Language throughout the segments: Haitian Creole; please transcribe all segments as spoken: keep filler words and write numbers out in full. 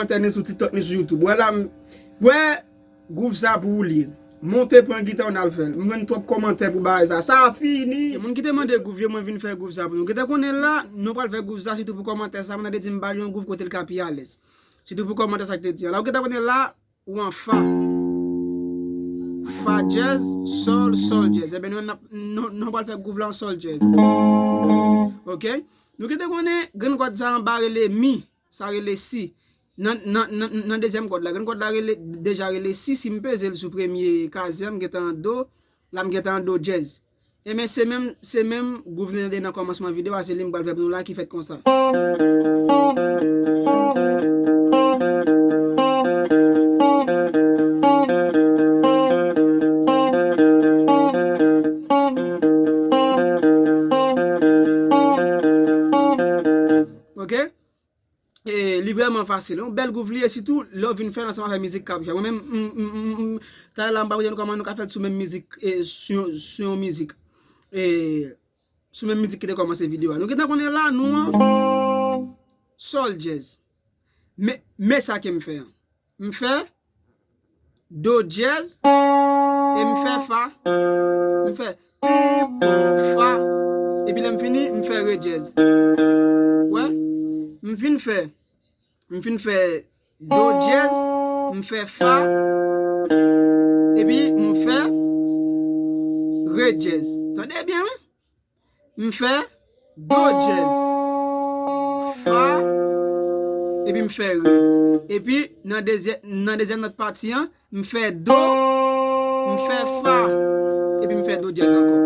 kòmantè ni sou TikTok ni sou YouTube. Wè la, m- wè, gwouv sa pou ou li ye. Monte pran gita w n al fè l. M jwenn twòp kòmantè pou bagay sa. Sa fini. Moun ki te mande gwouv yo, mwen vin fè gwouv sa pou nou. Ou gentan konnen la, nou pral fè gwouv sa, sitou pou kòmantè sa, mwen te di m ba l yon gwouv kote l ka pi alèz. Sitou pou kòmantè sa ki te di an. La, ou gentan konnen la, ou an fa. Fa djèz, sòl, sòl djèz. Ebyen, nou menm n ap, nou, nou pral fè gwouv la an sòl djèz. Ok? Nou gentan konnen, grenn kòd sa anba rele mi, sa rele si. Nan, nan, nan, nan dezyèm kòd la, grenn kòd la rele, deja rele si, si m peze l sou premye kazye a, m gentan an do, la m gentan an do djèz. Ebyen, se menm, se menm gwouv nou tande nan kòmansman videyo a, se li m pral fè pou nou la ki fèt konsa. Ok? E, li vrèman fasil. Yon bèl gwouv li ye, sitou lè w vin fè l ansanm avèk mizik k ap jwe. Mwen menm, m, m, m, m, talè la, m pa konnen kòman nou ka fè l sou menm mizik, e, sou, sou yon mizik. E, sou menm mizik ki te kòmanse videyo a. Nou gentan konnen la, nou an sòl djèz. Men, men sa ke m fè an. M fè do djèz, e m fè fa. M fè pi, bon, fa. Epi lè m fini, m fè re djèz. Wè? M fin fè, m fin fè do djèz, m fè fa, epi m fè re djèz. Tande byen, wi. M fè do djèz, fa, epi m fè re. Epi nan dezyè-, nan dezyèm nòt pati an, m fè do, m fè fa, epi m fè do djèz ankò.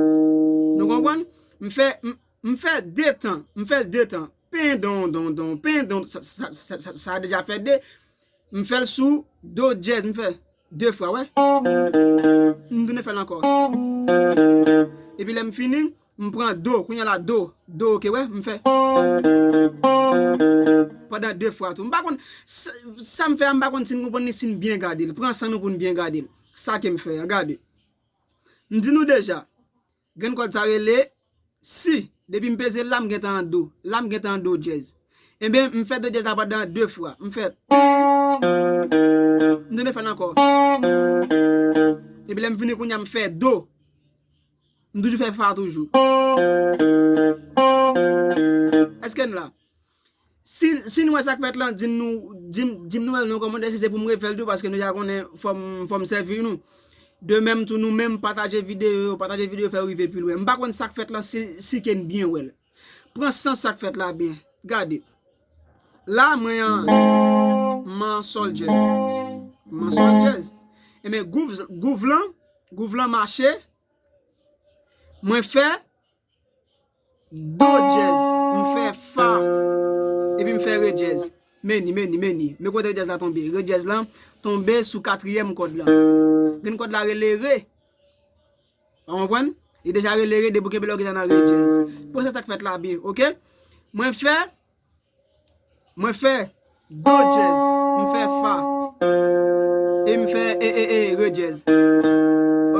Nou konprann? M fè, m, m fè de tan, m fè l de tan. Pen don don don, pen don, sa, sa, sa, sa, sa deja fè de. M fè l sou do djèz, m fè de fwa, wè. M tounen fè l ankò. Epi lè m fini, m pran do, kounye a la do, do, ok, wè, m fè pandan de fwa tou. M pa konn sa, sa m fè a, m pa konn si n konprann li, si n byen gade l. Pran san nou pou n byen gade l. Sa ke m fè a, gade. M di nou deja, grenn kòd sa rele si. Depi m peze l la, m gentan an do. La, m gentan an do djèz. Ebyen, m fè do djèz la pandan de fwa. M fè. M tounen fè l ankò. Epi lè m fini kounye a, m fè do. M toujou fè fa toujou. Èske n la? Si, si n wè sa k fèt lan, di n nou, di m, di m nou wè l nan kòmantè, si se pou m refè l tou, paske nou deja konnen fò m, fò m sèvi nou. De menm tou nou menm, pataje videyo yo, pataje videyo yo, fè yo rive pi lwen. M pa konn sa k fèt lan, si, si ke n byen wè l. Pran sans sa k fèt la byen. Gade. La, mwen an, m an sòl djèz. M an sòl djèz. Ebyen, gwouv, gwouv lan, gwouv lan mache. Mwen fè do djèz, m fè fa, epi m fè re djèz. Men ni, men ni, men ni. Men kote re djèz la tonbe. Re djèz lan tonbe sou katriyèm kòd lan. Grenn kòd la rele re. Ou konprann? Li deja rele re depi w kenbe la w gentan nan re djèz. Pran sa k fèt la byen, ok? Mwen fè, mwen fè do djèz, m fè fa, e m fè e, e, e, re djèz.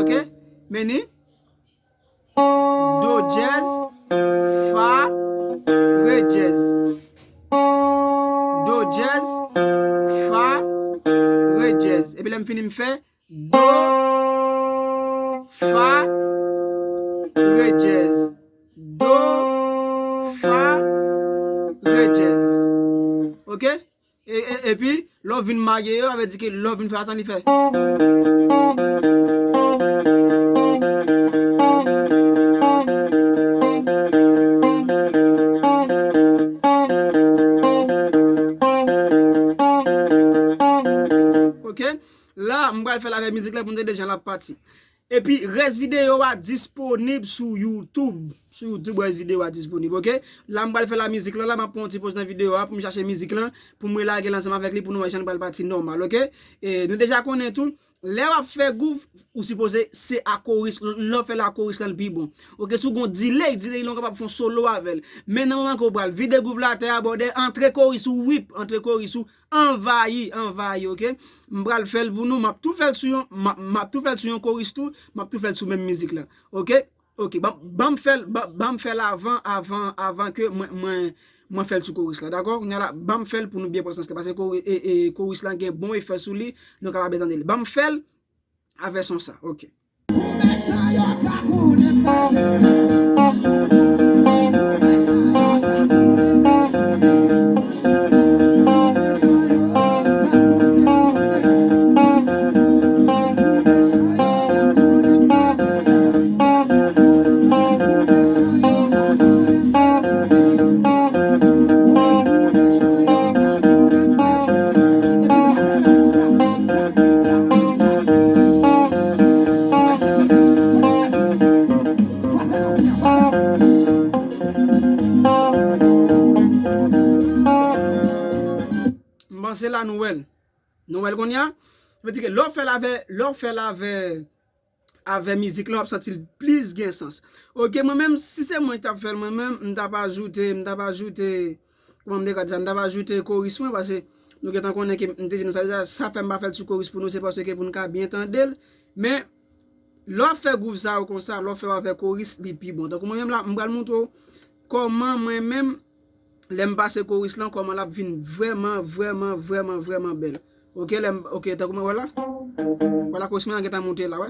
Ok? Men ni. Do djèz, fa, re djèz. Do djèz, fa, re djèz. Epi lè m fini, m fè do, fa, re djèz. Do, fa, re djèz. Ok? E, e, epi, lè w vin marye yo, sa vle di ke lè w vin fè atan li fè. Ok? La, m pral fè l avèk mizik la pou n tande jan l ap pati. Epi rès videyo a disponib sou YouTube. Sou YouTube, rès videyo a disponib, ok? La, m pral fè la mizik lan, la, m ap pran yon ti poz nan videyo a pou m chache mizik lan, pou m relage l ansanm avèk li, pou nou wè jan l pral pati nòmal, ok? E nou deja konnen tou, lè w ap fè gwouv, ou sipoze se a koris, lè w fè l a koris lan, l pi bon. Ok, si w gon delay, delay lan, w kapab fè yon solo avè l. Men nan moman ke w pral vide gwouv la atè a, brother, antre koris ou, whip, antre koris ou, anvayi, anvayi, ok? M pral fè l pou nou, m ap tou fè l sou yon, m ap, m ap tou fè l sou yon koris tou, m ap tou fè l sou menm mizik la, ok? Ok, ban, ban m fè l, ban, ban m fè l avan, avan, avan ke mwen, mwen, Mwen fè l sou koris la, dakò? Kounye a la, ban m fè l pou nou byen pran sans la, paske kori-, e, e, koris la gen bon efè sou li, nou kapab byen tande l. Ban m fè l avè son sa, oke. M panse la nou wè l. Nou wè l kounye a? Sa vle di ke lè w fè l avè, lè w fè l avè, avè mizik la, w ap santi l plis gen sans. Oke, mwen menm, si se mwen ki t ap fè l, mwen menm, m t ap ajoute, m t ap ajoute, kòman m te ka di sa, m t ap ajoute koris mwen, paske nou gentan konnen ke m te di nou sa deja, sa fè m pa fè l sou koris pou nou, se paske pou n ka byen tande l. Men, lè w ap fè gwouv sa yo konsa, lè w fè yo avè koris, li pi bon. Tankou mwen menm la, m pral montre w kòman mwen menm, lè m pase koris lan, kòman l ap vin vrèman, vrèman, vrèman, vrèman bèl. Oke, lè m, oke, tankou mwen wè la. Vwala, koris mwen an gentan monte la, wè.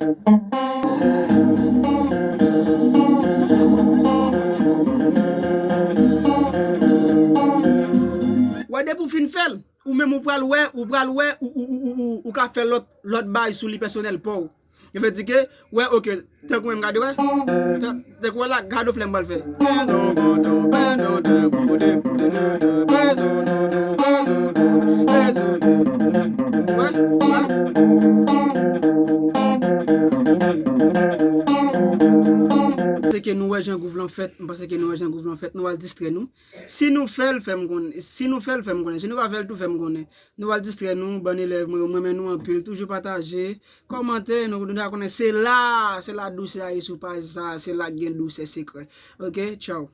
Wè, depi w fin fè l, ou menm ou pral wè, ou pral wè, ou, ou, ou, ou, ou, ou ka fè lòt, lòt bagay sou li pèsonèl pa w. Yo vle di ke, wè, oke, tankou menm gade, wè. Tan-, tankou wè la, gade flè m pral fè. Wè, wè. Se ke nou wè jan gwouv lan fèt, m panse ke nou wè jan gwouv lan fèt, nou al distrè nou. Si nou fè l, fè m konnen. Si nou fè l, fè m konnen. Si nou pa fè l tou, fè m konnen. Nou al distrè nou, bann elèv mwen yo, m renmen nou anpil. Toujou pataje, kòmante, nou, nou deja konnen se la, se la dousè a ye sou paj sa, se la k gen dousè sekrè. Oke, tchaw.